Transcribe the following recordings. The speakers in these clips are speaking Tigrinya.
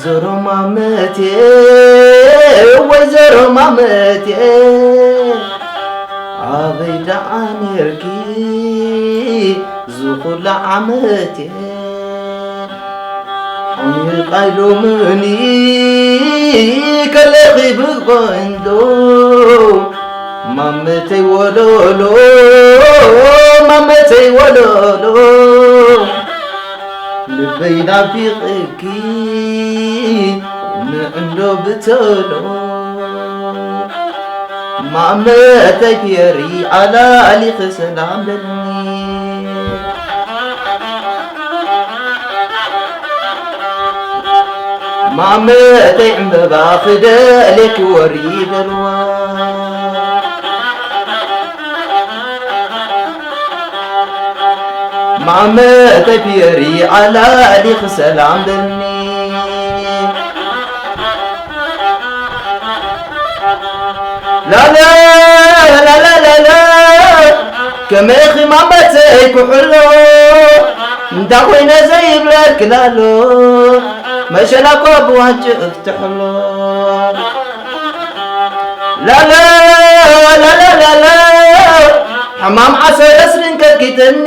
ወይዘሮ ማመቴ፣ ወይዘሮ ማመቴ፣ ኣበይ ደኣ ኔርኪ ዝኹላ ዓመቴ? ዑሚር ቃይሎምኒ ከለኺ ብቆንጆ፣ ማመተይ ወለሎ፣ ማመተይ ወለሎ፣ ልበይ ናፊቕኪ ንዕንዶ ብተሎ። ማመተይ ፊየሪ ኣላሊኺ ሰላም በልኒ። ማመተይ ዕምበባ ክደልየኪ ወሪ በልዋ። ማመተይ ፊየሪ ኣላሊኺ ሰላም በልኒ። ላላ ላላ ላላ ከመይኺ ማመተይ ኩሕሎ፣ እንዳ ኮይነ ዘይብለኪ ላሎ፣ መሸላ እኮ ብዋንጭ እፍትሕሎ። ላላ ላላ ላላ ሕማም ዓሰረስ ርንከኪትኒ፣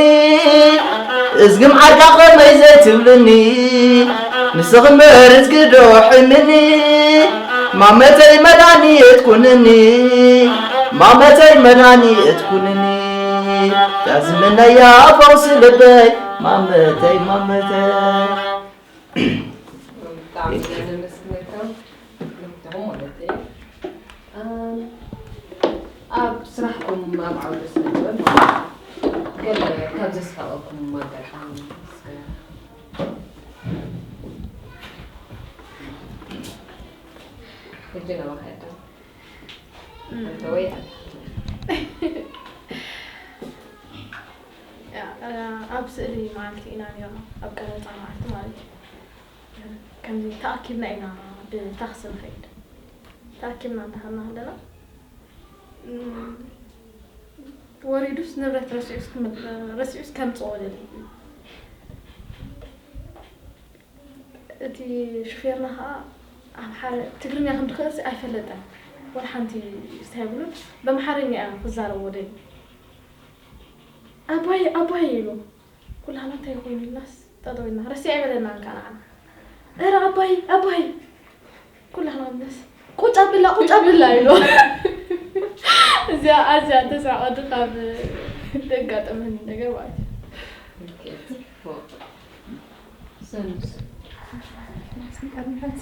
እዝግም ዓርካ ከመይ ዘይትብልኒ፣ ንስኺ እምበር እዝጊ ዶ ሕምኒ፣ ማመተይ መድሃኒት ኩንኒ፣ ማመተይ መድሃኒት ኩንኒ፣ ያዝምነያ ፈውሲ ልበይ፣ ማመተይ ማመተይ። ብጣዕሚ ኢና ነመስግነኩም ክልቲኹም ማለት እዩ። እም፣ ኣብ ስራሕኩም ኣብ ዓውደ ስነ ጥበብ ማለት እዩ፣ ገለ ካብ ዘስሓቐኩም ኣጋጣሚ እስከ? ሕጂ ናባኻ እያ። እም። ወይ ያ፣ እ፣ ኣብ ስእሊ መዓልቲ ኢና ነይርና፣ ኣብ ቀረፃ መዓልቲ ማለት እዩ። ከምዚ ተኣኪብና ኢና ብታክሲ ንኸይድ። ተኣኪብና እንዳኸድና ከለና፣ እም፣ ወሪዱስ ንብረት ረሲዑስ ክም-፣ ረሲዑስ ከምፅኦ ደልዩ። እቲ ሹፌርና ኸዓ ኣምሓረ-፣ ትግርኛ ከም ዝኽእልሲ ኣይፈለጠን። ወላ ሓንቲ እስታይ ብሉን፣ በምሓረኛ እያ ክዛረቦ ደልዩ። ኣባይ፣ ኣባይ ኢሉ። ኩላህና እንታይ ኮይኑ ኢልናስ ጠጠው ኢልና። ረሲዐ ኣይበለናን ከዓ ንዓና። እረ ኣባይ፣ ኣባይ! ኩላህና ምስ ቁጭ ኣብላ፣ ቁጭ ኣብላ ኢሉ። እዚኣ ኣዝያ ተስፋ ቀዱ ካብ ዘጋጠመኒ ነገር ማለት እዩ። ኦኬ፣ ጽቡቕ። ሰኑስ? ንዓስኒ ቀርንሐት።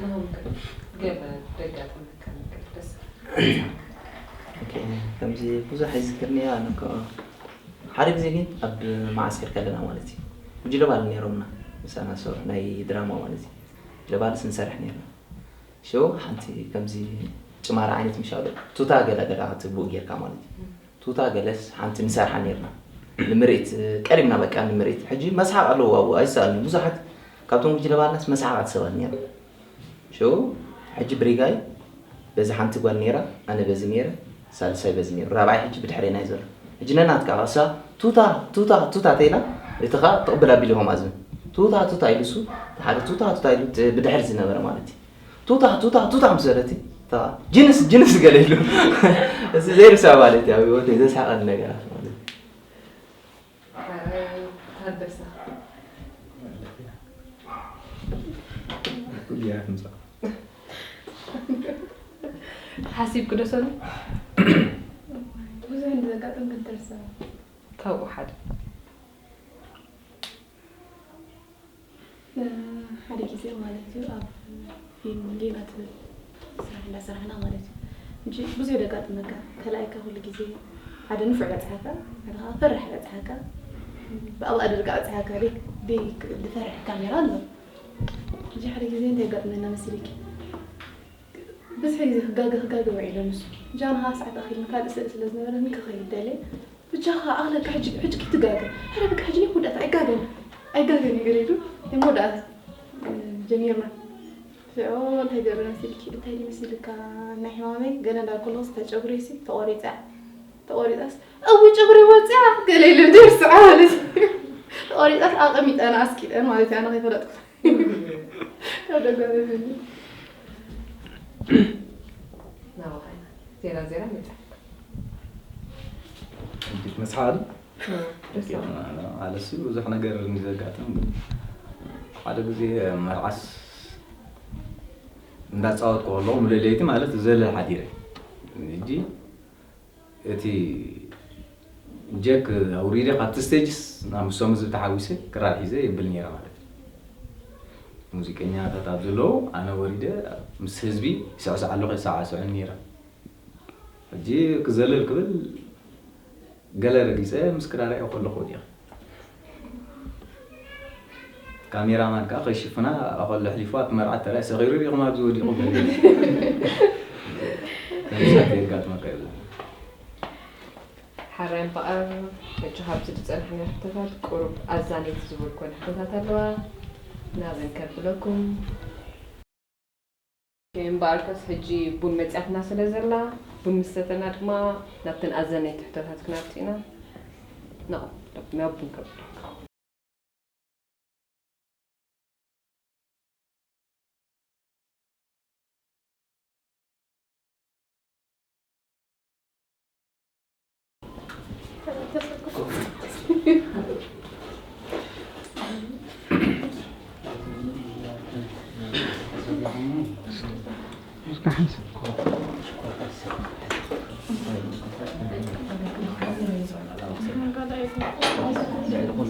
ንኹም ከ ገለ ደጋጠመካ ነገር ደስ ኦኬ፣ ከምዚ ብዙሕ ኣይዝክርንያ ኣነ እኮ። ሓደ ግዜ ግን ኣብ መዓስከር ከለና ማለት እዩ፣ ጉጅለ ባል ነይሮምና ምሳና ዝሰርሑ ናይ ድራማ ማለት እዩ። ጉጅለ ባልስ ንሰርሕ ነይርና። ሽዑ ሓንቲ ከምዚ ጭማሪ ዓይነት ምሻሉ ቱታ ገለ ገለ ክትብኡ ጌርካ ማለት እዩ። ቱታ ገለስ ሓንቲ ንሰርሓ ነይርና። ንምርኢት ቀሪብና በቃ ንምርኢት። ሕጂ መስሓቕ ኣለዎ ኣብኡ ኣይሰኣልን። ብዙሓት ካብቶም ጉጅለ ባልናስ መስሓቓት ሰባት ነይሮም። ሽዑ ሕጂ ብሪጋይ በዚ ሓንቲ ጓል ነይራ፣ ኣነ በዚ ነይረ፣ ሳልሳይ በዚ ነይሩ፣ ራብዓይ ሕጂ ብድሕሬና እዩ ዘሎ። ሕጂ ነናትካ እሳ ቱታ ቱታ ቱታ ተይላ፣ እቲ ኸኣ ትቕብል ኣቢሉ ከምኣ ዝብል ቱታ ቱታ ኢሉ እሱ፣ ሓደ ቱታ ቱታ ኢሉ ብድሕሪ ዝነበረ ማለት እዩ። ቱታ ቱታ ቱታ ምስ በለት፣ እታ ጅንስ ጅንስ ገለ ኢሉ። እዚ ዘይርሳዕ ማለት እዩ፣ ኣብ ህይወተይ ዘስሓቐኒ ነገራት ማለት እዩ። ታደሰ። ኩሉ እያ ትምጻእ። ሓሲብኩ ዶ ሰኑ? ብዙሕ እንዲ ዘጋጥም ክንትርሳ። ካብኡ ሓደ። እ፣ ሓደ ግዜ ማለት እዩ ኣብ ፊልም ሌላ ትብል ስራሕ እንዳሰራሕና ማለት እዩ። እንጂ ብዙሕ ደጋጥመካ፣ ከላይካ ኩሉ ግዜ ሓደ ንፉዕ በጽሓካ፣ ሓደ ከዓ ፈራሕ በጽሓካ፣ ብኣብ ኣደርጋ በጽሓካ፣ ደይ-፣ ደይ-፣ ዝፈርሕ ካሜራ ኣሎ። እንጂ ሓደ ግዜ እንታይ ኣጋጥመና መሲልኪ? ብዝሒ ግዜ ክጋገ ክጋገ ውዒለ ንሱ። ጃንኻ ሰዓት ኣኺልና ካልእ ስእሊ ስለ ዝነበረኒ ክኸይድ ደልየ። ብጃኻ ኣኽለካ ሕጂ፣ ሕጂ ክትጋገ። ሕረ በቃ ሕጂ እኔ መወዳእታ ኣይጋገን። ኣይጋገን እዩ ገለ ኢሉ። ናይ መወዳእታ፣ እ፣ ጀሚርና። ሽዑ እንታይ ገይረ መሲልኪ? እንታይ ድዩ መሲልካ ናይ ሕማመይ? ገለ እንዳልኩ ኣለኹስ እታ ጨጉረይሲ ተቖሪጻ። ተቖሪጻስ፣ እዊ ጨጉረይ ወጺኣ ገለ ኢሉ ደርሱ ማለት እዩ። ቆሪፀስ ኣቐሚጠን ኣስቂጠን ማለት እያ፣ ኣነ ከይፈለጥኩ። ካብ ደገ በልኒ። ናባኻ ኢና። ዜራ ዜራ መጻ። እንዴት መስሓል? ማለት ብዙሕ ነገር እዩ ዘጋጥም። ሓደ ግዜ መርዓስ እንዳጻወትኩ ከለኹ፣ ምሉእ ለይቲ ማለት ዘለ ሓዲረ። ሕጂ እቲ ጀክ ኣውሪደ ካብቲ ስቴጅስ ናብ ምሶም ህዝቢ ተሓዊሰ ክራር ሒዘ የብል ነይረ ማለት እዩ። ሙዚቀኛታት ኣብ ዘለዉ ኣነ ወሪደ ምስ ህዝቢ ይስዕስዕ ኣለኹ፣ የሰዓስዑን ነይረ። ሕጂ ክዘልል ክብል ገለ ረጊጸ ምስ ክራር እየ ከለኹ ወዲቐ። ካሜራማን ከኣ ከይሽፍና ኣኸሎ ኣሕሊፉ ኣብቲ መርዓ ተራእየ ሰኺሩ ዲኹም ኣብዚ ወዲቑ ገለ ከምዚታት የጋጥመካ እዩ። ሓራይ እምበኣር፣ ሕጂ ካብዚ ዝጸንሐና ሕቶታት ቁሩብ ኣዛነይቲ ዝበልኮን ሕቶታት ኣለዋ። ናበን ከብለኩም። እምበኣርከስ ሕጂ ቡን መጺኣትና ስለ ዘላ፣ ቡን ምስ ሰተና ድማ ናብተን ኣዛነይቲ ሕቶታት ክንኣቱ ኢና። ንቑም፣ ናብ ቡን ከብለኩም።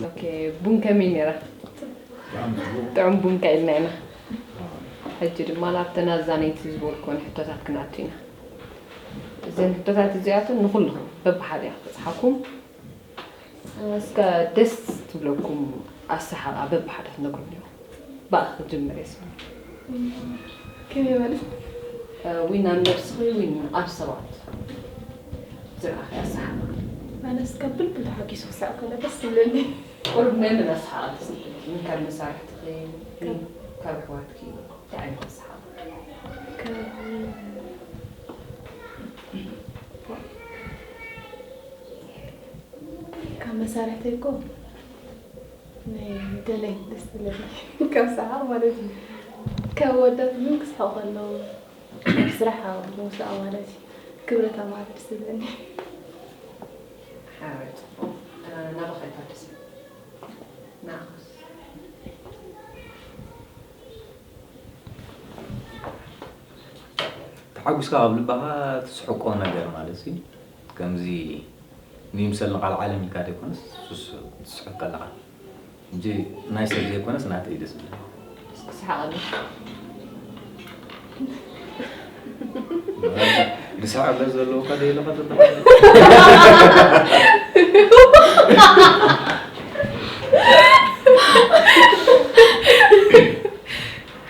ኦኬ፣ ቡን ከመይ ነይራ? ጥዑም ቡን ከ ኢልና ኢና። ሕጂ ድማ ናብተን ኣዛነይቲ ዝበልኩወን ሕቶታት ክንኣቱ ኢና። እዘን ሕቶታት እዚኣተን ንኹልኹም በብሓደ እያ ክበጽሓኩም። እስከ ደስ ትብለኩም ኣሰሓቓ በብሓደ ትነግሩኒ ኢኹም። ብኣኺ ክጅምር እየ ስሙ። ከመይ ማለት? እ፣ ዊን ኣብ ነብስኺ፣ ዊን ኣብ ሰባት ዝረኣኺ ኣሰሓቓ። ኣነስ ካብ ብልብል ተሓጒሱ ክስሕቕ ከሎ ደስ ዝብለኒ። ቁሩብ ናይ መን ኣሰሓቓ ደስ ዝብለኪ? ካብ መሳርሕትኺ፣ ካብ ኣሕዋትኪ፣ እንታይ ዓይነት ኣሰሓቓ? ካብ፣ ካብ መሳርሕተይ እኮ ናይ ገለይ ደስ ዝብለኒ። ካብ ሰሓቕ ማለት እዩ። ካብ ወዳት ግን ክስሕቑ ከለዉ፣ ኣብ ስራሕ ኣብ ምስኣ ማለት እዩ። ክብረታ ማለት ደስ ዝብለኒ። ሓራይ ጽቡቕ። እ፣ ናባኻ ይታደሰ። ንዓኻስ? ተሓጒስካ ካብ ልባኻ ትስሕቆ ነገር ማለት እዩ። ከምዚ ንይምሰል ንቃል ዓለም ኢልካ ዘይኮነስ፣ ሱስ ትስሕቅ ከለኻ። እንጂ ናይ ሰብ ዘይኮነስ ናተይ እዩ ደስ ዝብለኒ። እስኪ ስሓቐኒ። ዝስሕቅ ገጽ ዘለዎ ከ ደይለኸ ተተኸለ።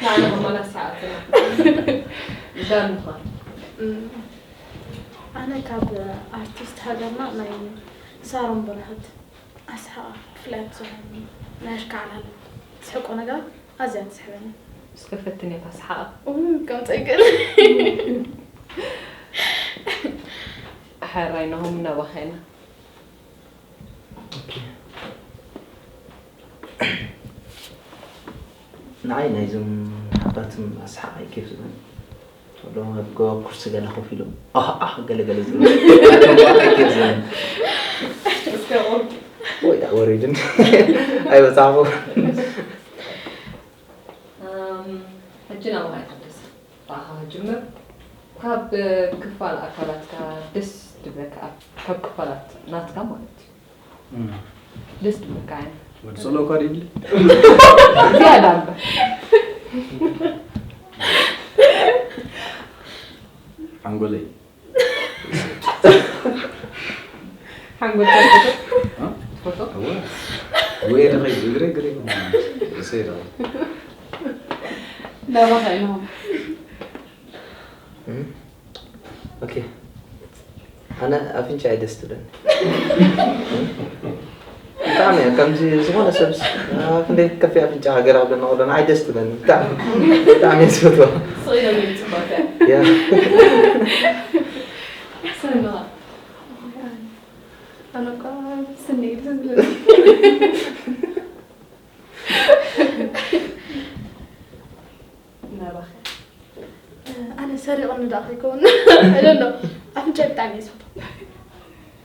ንዓና ከማና ስሓቐትና። ዳን ምዃን። እም፣ ኣነ ካብ ኣርቲስት ሃገርና ናይ ሳሮን በረኸት ኣስሓቓ፣ ብፍላይ ኣብ ዝኾነ ናይ ኣሽካዕላል ዝስሕቆ ነገራት ኣዝያ ትስሕበኒ። እስከ ፈትንያ እታ ሰሓቓ። እም፣ ከምፀ ይክእል። ሕራይ ናሆም፣ ናባኻ ኢና። ኦኬ። ንዓይ ናይዞም ሓባትም ኣስሓቓይ ኬፍ ዝብለኒ። ወሎም ኣብ ጎባ ኩርሲ ገለ ኮፍ ኢሎም፣ ኣህ፣ ኣህ፣ ገለ ገለ ዝብሉ። ኣቶም ኬፍ ዝብለኒ። እስከ ቁም። ወይ፣ ዳ ወሪድን። ኣይበጻሕኹ። ኣም፣ ሕጂ ናባኻ ይሓድስ። ብኣኻ ክጅምር። ካብ ክፋል ኣካላትካ ደስ ድብለካ፣ ካብ ክፋላት ናትካ ማለት እዩ። እም። ደስ ድብለካ ኣየን? ወዲ ጸሎ እኳ ድብል? ዝያዳ እምበር። ሓንጎለይ። ሓንጎል ትፈትዎ? እ? ትፈትዎ? እወ። ወይ ደኸይ፣ እግረይ፣ እግረይ፣ ርእሰይ ደኸይ። ናባኻ ኢሎም። እም? ኦኬ። ኣነ ኣፍንጫ እየ ደስ ትብለኒ። ብጣዕሚ እየ፣ ከምዚ ዝኾነ ሰብስ፣ ኣ፣ ክንደይ ከፊ ኣፍንጫ ሃገር ኣብ ደና ወደና፣ ኣይ ደስ ትብለኒ። ብጣዕሚ፣ ብጣዕሚ እየ ዝፈትዋ። ስቕ ኢሎም እዮም ጽቡቕ። ያ። ኣሕሰን ኣለኻ። ኣነ እኳ ስኒ እዩ ደስ ዝብለኒ። ሰሪቕኒ ደኣ ከይከውን። I don't know። ኣፍንጫይ ብጣዕሚ እየ ዝፈትዎ።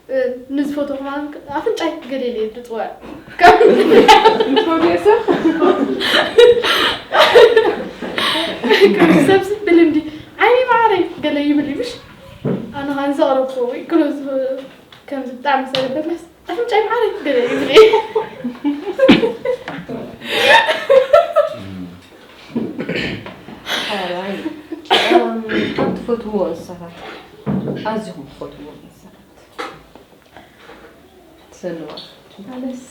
እ፣ ንዝፈትዎ ከማን ኣፍንጫይ ገለ ኢለ እየ ዝጽውዕ። ከም ንፈትዎ ሰብ። ከምዚ ሰብሲ ብልምዲ ዓይኒ ማዕረይ ገለ ይብል እዩ፣ ምሽ? ኣነ ኸኣ ንዘቕረብክዎ ወይ ክሎ ዝ-፣ ከምዚ ብጣዕሚ ዝጸገበለስ ኣፍንጫይ ማዕረይ ገለ ይብል እዩ። ሓራይ። እም፣ ካብ ትፈትውዎ እንስሳታት፣ ኣዚኹም ትፈትውዎ እንስሳታት? ትሰንዋ። ኣነስ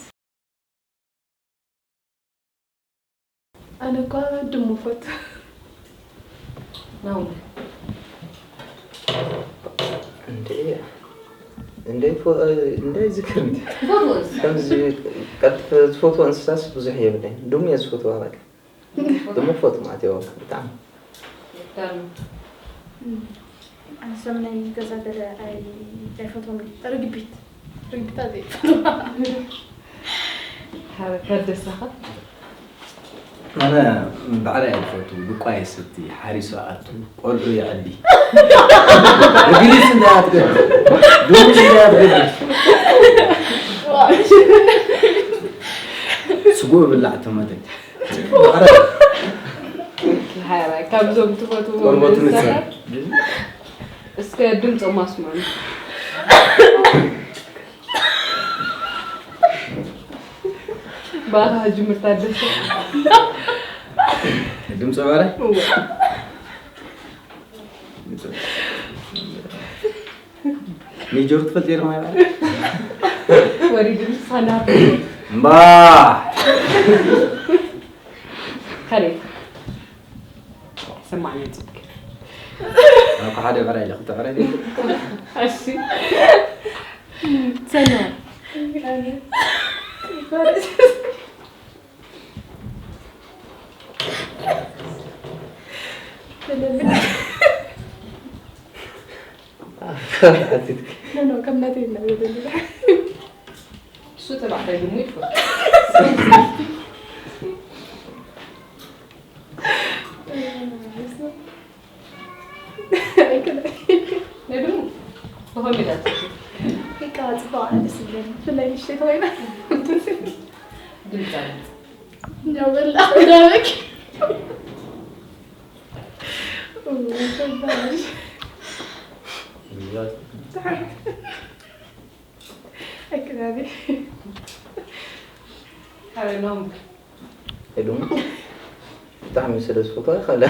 ኣነ እኳ ድሙ ፈቱ። ናውነ። እንዴ፣ እንዴ፣ ትፎ-፣ እንዴ፣ ዝክር እንዴ። ትፈትዎ እንስሳ? ከምዚ ቀጥ-፣ ዝፈትዎ እንስሳስ ብዙሕ የብለይን። ድሙ እየ ዝፈትዋ፣ በቃ። ድሙ ፈቱ ማለት እዩ፣ ብጣዕሚ። ይዳሉ። ኣነ ሰብ ናይ ገዛ ገለ ኣይ-፣ ኣይፈትዎም እየ። ርግቢት። ርግቢት ኣዝየ ይፈትዋ። ሓረካ ደሳኻ? ኣነ ባዕለይ ኣይፈቱ፣ ድቋ የስቲ፣ ሓሪሱ ኣቱ፣ ቆልዑ የዕሊ። ግሪስ እንታይ ኣትገድፍ? ድሙሽ እንታይ ኣትገድፍ? ስጉ ብላዕ ተመተይ። ሓራይ፣ ካብዞም ትፈትዎ ቆርበቱ ንጽር። እስከ ድምፆም ኣስምዑ። ብኣኻ ጅምር ታደሰ። ድምፂ ባረ? ሜጀር ትፈልጥ የለ ማይ ባረ? ወሪዱ ንስኻና እምባ! ከሬት ሰማዕና ጽድቅ። ኣነ እኮ ሓደ ብዕራይ ኢለ ክልተ ብዕራይ። እሺ። ሰና። ኖ፣ ኖ፣ ከም ናተይ እናበለኒ። እሱ ተባዕታይ ድሙ ይፈቱ። ኣይኮነን። ናይ ድሙ ብኸመይ ኢላ ትፈቱ? በቃ ጽቡቕ ደስ ይብለኒ። ብፍላይ ንእሽተይ ተኾይና። ድምፃ። ያው በላ እንዳበክ። ኦ፣ ከባድ። ኣከባቢ። ሓበኖም። ሄዱም ብጣዕሚ ስለ ዝፈትዋ ይኸለ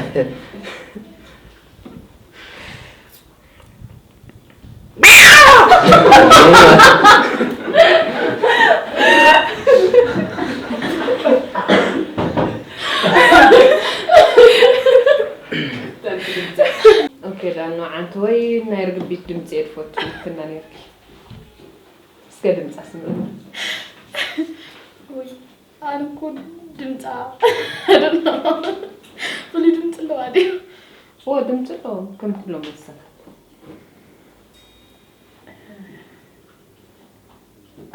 ኦኬ ዳኖ ዓንተ ወይ ናይ ርግቢት ድምፂ እየ ትፈቱ ትብልና ነርኪ። እስከ ድምፃ ስምዕና። ወይ ኣነ እኮ ድምፃ፣ I don't know። ፍሉይ ድምፂ ኣለዋ ድዩ? ኦ ድምፂ ኣለዎም ከም ኩሎም እንስሳታት።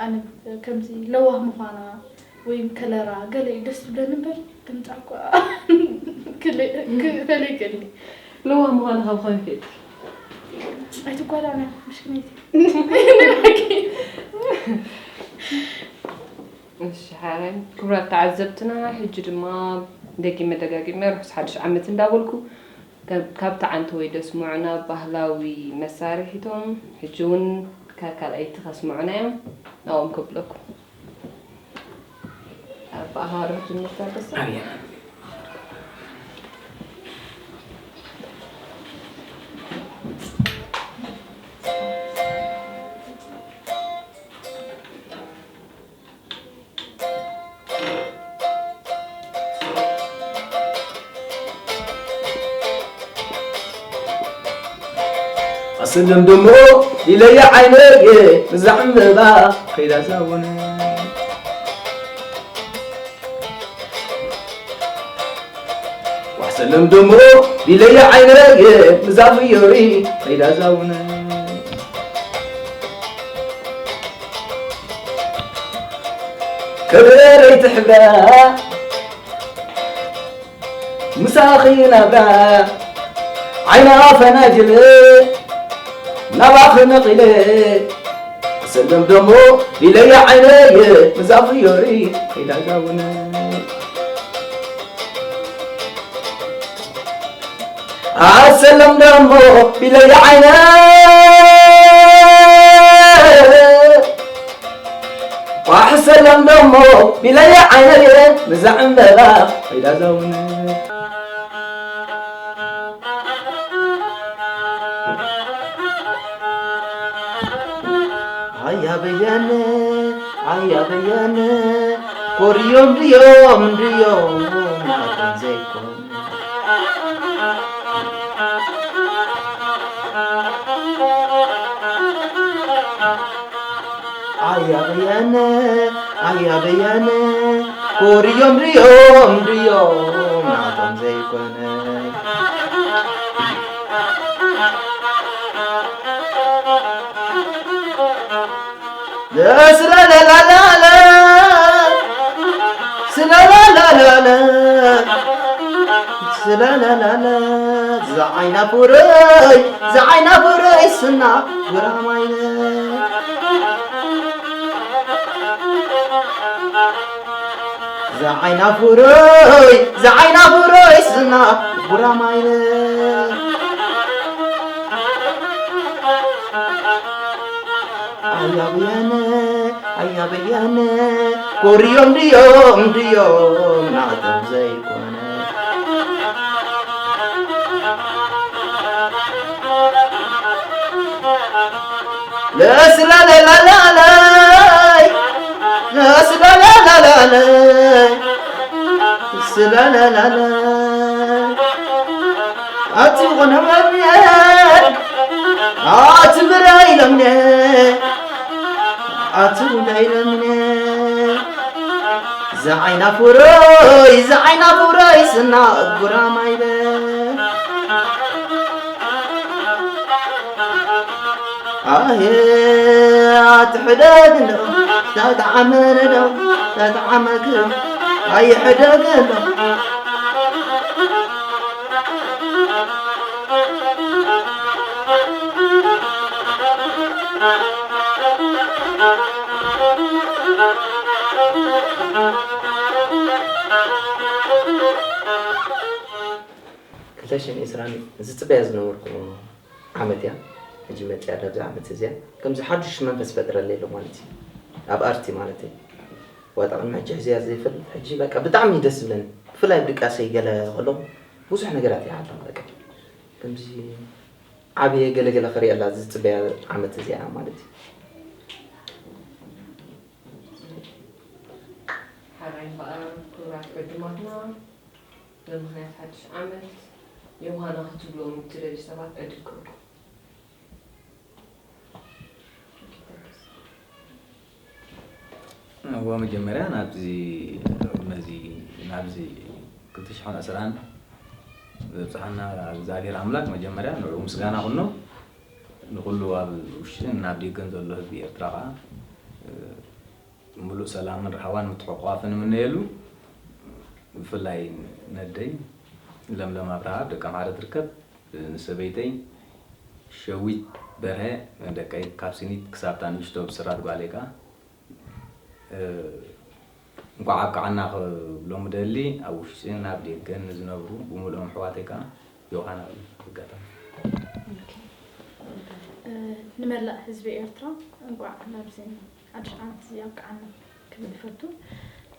ኣነ ከምዚ ለዋህ ምዃና ወይም ከለራ ገለ እዩ ደስ ዝብለኒ እምበር ድምፃ እኳ ክለ-፣ ክፈለይ ይክእል። ለዋህ ምዃኑ ካብ ኸንፊት። ኣይትጓዳና ምሽክነይቲ። እሺ ሓራይ ክቡራት ተዓዘብትና፣ ሕጂ ድማ ደጊመ ደጋጊመ ርሑስ ሓድሽ ዓመት እንዳበልኩ፣ ካብ፣ ካብቲ ዓንተ ወይ ደስምዑና ባህላዊ መሳርሒቶም፣ ሕጂ እውን ካብ ካልኣይቲ ከስምዑና እዮም። ናብኦም ከብለኩም። ኣባኻ ዶ ትጅምር ታደሰ? ኣብያ። ኣሰለም ደሞ ኢለያ ዓይነየ ንዛ ዕምበባ ከይዳ ዛወነ። ዋሕሰለም ደሞ ኢለያ ዓይነየ ንዛ ፍዮሪ ከይዳ ዛወነ። ከበረይቲ ሕብራ ምሳኺ ናብራ ዓይና ፈናጅለ ናባኺ ነቒለ፣ ሰለም ደሞ ኢለያ ዓይነየ፣ ብዛ ፍዮሪ ኢላ ዛውነ። ኣሰለም ደሞ ኢለያ ዓይነ፣ ቋሕ ሰለም ደሞ ኢለያ ዓይነየ፣ ብዛ ዕምበባ ኢላ ዛውነ። ኣያ በየነ፣ ኣያ በየነ፣ ኮርዮም ድዮም፣ ድዮም ናቶም ዘይኮኑ። ኣያ በየነ፣ ኣያ በየነ፣ ኮርዮም ድዮም፣ ድዮም ናቶም ዘይኮነ። ስለለላላለ፣ ስለለላላለ፣ ስለለላለ፣ ዝዓይና ፍረይ፣ ዝዓይና ፍረይ ስና ጉራማይለ። ዝዓይና ፍረይ፣ ዝዓይና ፍረይ ስና ጉራማይለ። ኣያ በየነ፣ ኣያ በየነ፣ ኮርዮም ድዮም፣ ድዮም ናቶም ዘይኮነ። ለስለለለለለይ፣ ለስለለለለለይ፣ ስለለለለ። ኣቲ ኾነ መብኔ፣ ኣቲ ብረ ኢለምኔ፣ ኣቲ ብረ ኢለምኔ። ዝዓይና ፍረይ፣ ዝዓይና ፍረይ ስና ጉራማይለ። ኣሄ ኣትሕደግ እንዶ፣ ተተዓመነ ዶ፣ ተተዓመክ ኣይሕደግ እንዶ። ክልተ ሽሕን ዕስራን ዝጽበያ ዝነበርኩ ዓመት እያ። ሕጂ መጺኣ ኣብዚ ዓመት እዚኣ ከምዚ ሓድሽ መንፈስ ፈጥረለይ ኣሎ ማለት እዩ። ኣብ ኣርቲ ማለት እዩ። ዋጣ ቅድሚ ሕጂ ሕዝያ ዘይፈልጥ ሕጂ በቃ ብጣዕሚ ደስ ዝብለኒ። ብፍላይ ኣብ ድቃሰይ ገለ ከለኹ ብዙሕ ነገራት ይሓልም በቃ። ከምዚ ዓብየ ገለገለ ክርእየላ ዝጽበያ ዓመት እዚኣ ማለት እዩ። ሓራይ እምበኣር ክቡራት ዕዱማትና፣ ብምኽንያት ሓድሽ ዓመት ዮሃና ክትብልዎም እትደልዩ ሰባት ዕድል ክህበኩም። እዎ፣ መጀመርያ ናብዚ፣ ነዚ፣ ናብዚ ክልተ ሽሕን ዕስራን ዘብጽሓና እግዚኣብሔር ኣምላክ መጀመርያ ንዕኡ ምስጋና ኩኖ። ንኹሉ ኣብ ውሽጥን ናብ ደገን ዘሎ ህዝቢ ኤርትራ ከኣ፣ እ፣ ምሉእ ሰላምን ራህዋን ምትሕቑቓፍን እምነየሉ። ብፍላይ ነደይ ለምለም ኣብርሃ ደቂ ኣምሓረ ትርከብ፣ ንሰበይተይ ሸዊት በርሀ፣ ደቀይ ካብ ስኒት ክሳብ እታ ንእሽቶ ብስራት ጓለይ ከኣ፣ እ፣ እንቋዕ ኣብቅዓና ክብሎም እደሊ። ኣብ ውሽጥን ኣብ ደገን ንዝነብሩ ብምሉኦም ኣሕዋተይ ከኣ ዮሃና ኣጋጣሚ። ኦኬ። እ፣ ንመላእ ህዝቢ ኤርትራ እንቋዕ ናብዚ ሓድሽ ዓመት እዚ ኣብቅዓና ክብል ይፈቱ።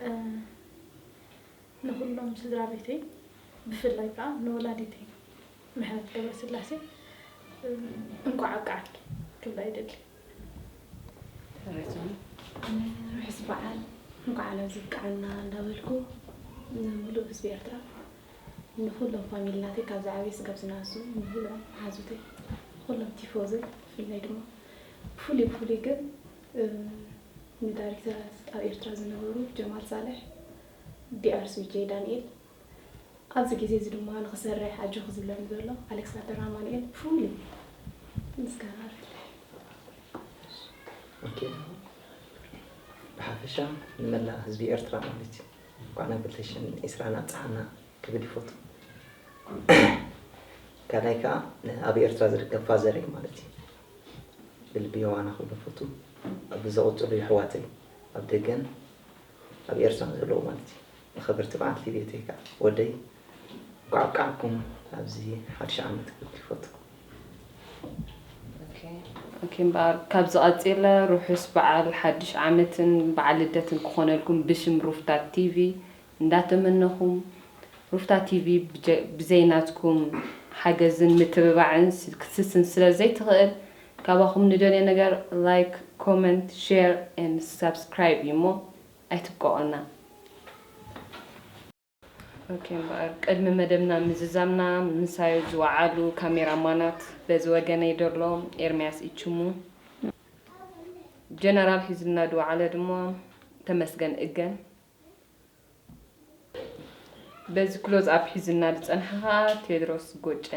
እ፣ ንኹሎም ስድራ ቤተይ፣ ብፍላይ ከኣ ንወላዲተይ ምሕረት ገብረስላሴ፣ እ፣ እንቋዕ ኣብቅዓኪ ክብላ ይደሊ። ርሑስ በዓል፣ እንኳዕ ናብዚ ኣብቅዓና እንዳበልኩ፣ ንምሉእ ህዝቢ ኤርትራ፣ ንኹሎም ፋሚሊ ናተይ፣ ካብ ዝዓበየ ስጋብ ዝነኣሱ፣ ንኹሎም መሓዙተይ፣ ንኹሎም ቲፎዞይ፣ ብፍላይ ድማ፣ ብፍሉይ፣ ብፍሉይ ግን፣ እ፣ ንዳይሬክተራት ኣብ ኤርትራ ዝነበሩ ጀማል ሳልሕ፣ ዲኣር ስዊጀይ ዳንኤል፣ ኣብዚ ግዜ እዚ ድማ ንኽሰርሕ ኣጆኺ ዝብለኒ ዘሎ ኣሌክሳንደር ኣማኑኤል ፍሉይ ምስጋና ኣለኒ። ኦኬ። ብሓፈሻ ንመላእ ህዝቢ ኤርትራ ማለት እዩ። እንኳዕ ናብ ክልተ ሽሕን ዕስራን ኣብጽሓና ክብል ይፈቱ። ካልኣይ ከዓ ኣብ ኤርትራ ዝርከብ ፋዘረይ ማለት እዩ። ብልቢ የዋና ክብሎ ፈቱ። ኣብ ዝቕፅሉ የሕዋተይ ኣብ ደገን ኣብ ኤርትራን ዘለዉ ማለት እዩ። ንኸበርቲ በዓል ቲቪ ኤተይ ከዓ ወደይ እንኳዕ ኣብቃዕኩም ኣብዚ ሓድሽ ዓመት ክብል ይፈቱ። ኦኬ እምበኣር ካብዚ ቀፂለ ርሑስ በዓል ሓድሽ ዓመትን በዓል ልደትን ክኾነልኩም ብሽም ሩፍታ ቲቪ እንዳተመነኹም፣ ሩፍታ ቲቪ ብዘይናትኩም ሓገዝን ምትብባዕን ክትስስን ስለ ዘይትኽእል፣ ካባኹም ንደልዮ ነገር like, comment, share and subscribe እዩ እሞ ኣይትብቀቑና። ኦኬ እምበኣር ቅድሚ መደብና ምዝዛምና ምሳይ ዝወዓሉ ካሜራማናት በዚ ወገነይ ደሎ ኤርምያስ ኢችሙ፣ ጀነራል ሒዝልና ዝወዓለ ድማ ተመስገን እገን፣ በዚ ክሎዝ ኣፕ ሒዝልና ዝፀንሐ ከዓ ቴድሮስ ጎጨ።